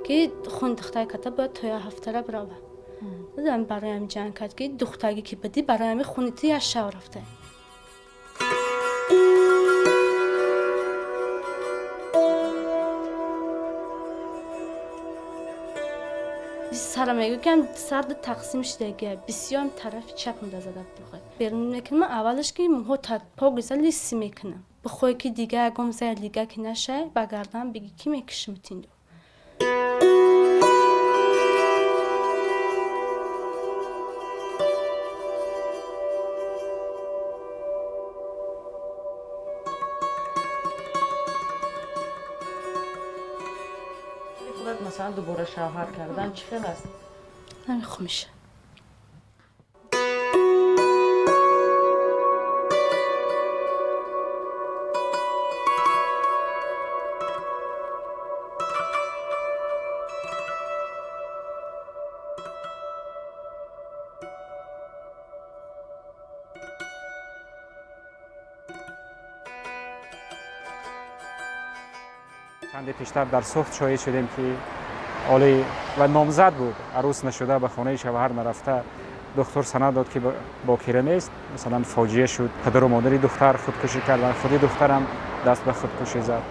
Ки хун духтар ката бояд то як ҳафтара бирава. Бароям ҷанг кард, ки духтагӣ ки бидӣ, бароями хуни ту як шав рафта. Сара мегӯ, ки сард тақсим шудагия, бисёрам тарафи чапмда зада бухоҳ. Берун мекунам, аввалаш ки мӯҳо погиза лиси мекунам. Бихоҳе ки дига ягон зая лига ки нашай, ба гардан бигӣ ки мекушим тиндо. Худат, масалан, дубора шавҳар кардан чӣ хел аст? Намехоҳ меша. Чанде пештар дар Суғд шоҳид шудем, ки олӣ ва номзад буд, арӯс нашуда, ба хонаи шавҳар нарафта, духтур санад дод, ки бокира нест. Масалан, фоҷиа шуд, падару модари духтар худкушӣ карданд, худи духтарам даст ба худкушӣ зад.